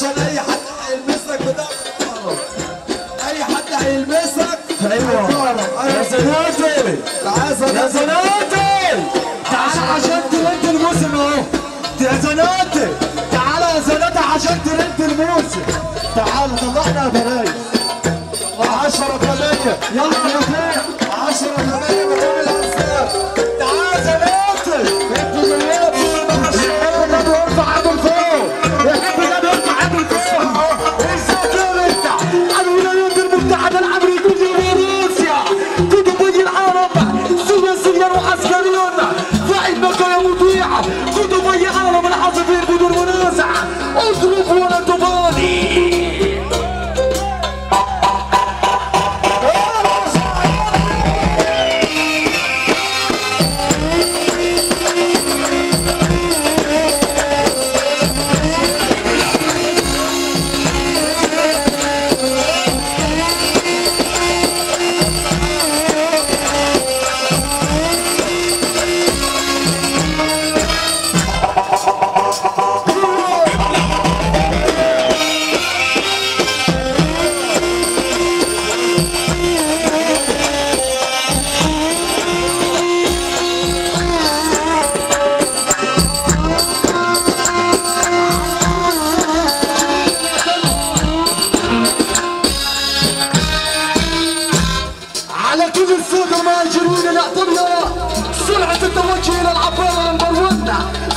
عشان اي حد هيلمسك بده، اي حد هيلمسك. ايوه يا زناتي، يا زناتي تعال عشان ترند الموسم اهو. يا زناتي تعال يا زناتي عشان ترند الموسم. تعال طلعنا يا بلايس 10-8. يلا يا فين 10-8 مكان الحساب. تعال يا زناتي ارفع عدو لفوق، يحب النبي ارفع عدو لفوق. الزكاة انت الولايات المتحدة الأمريكية وروسيا قطبي العالم سياسيا وعسكريا، فإنك يا مطيع قطبي عالم العاصفين بدون منازع. اضرب ولا تبالي.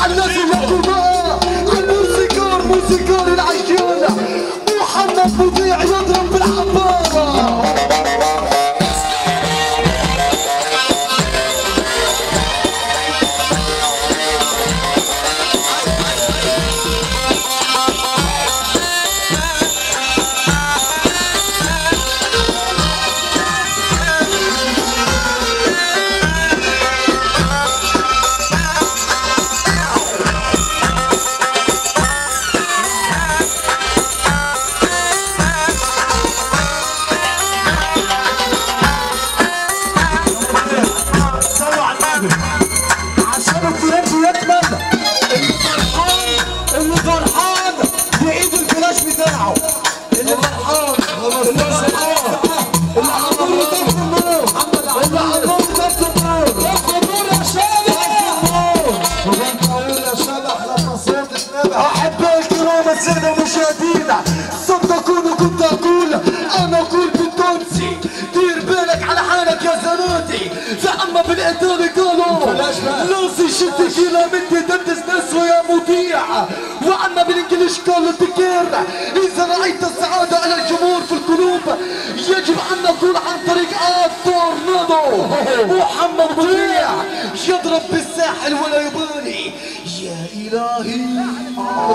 الذي يقودها الموسيقار موسيقار العجال محمد مطيع يضرب بالعبارة. السادة المشاهدين، صدقوني كنت أقول، أنا أقول بالتونسي دير بالك على حالك يا زناتي. فأما بالإيطالي قالوا لوسي شتي مني دندس نسوة يا مطيع. وأما بالإنجليش قالوا تكير. إذا رأيت السعادة على الجمهور في القلوب يجب أن نقول عن طريق التورنادو محمد مطيع يضرب بالساحل ولا يبالي. يا إلهي يا رب.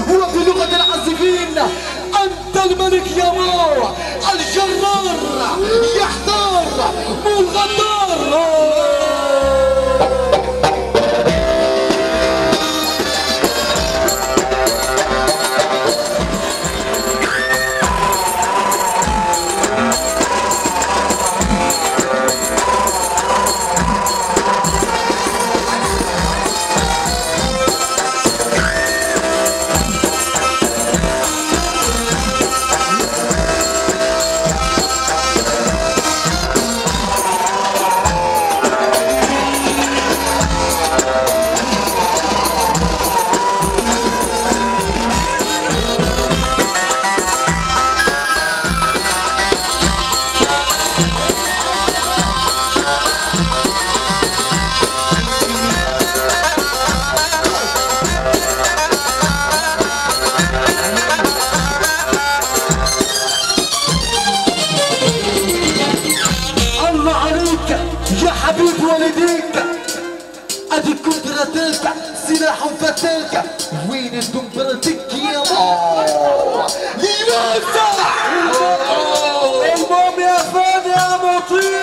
وبلغة العازفين أنت الملك يا مو الجرار يحتار مو الغدار. ادي contre-attaque سلاح فتاك، وين الدمبرتك يا مو ليوسع المهم يا فادي يا مطيع.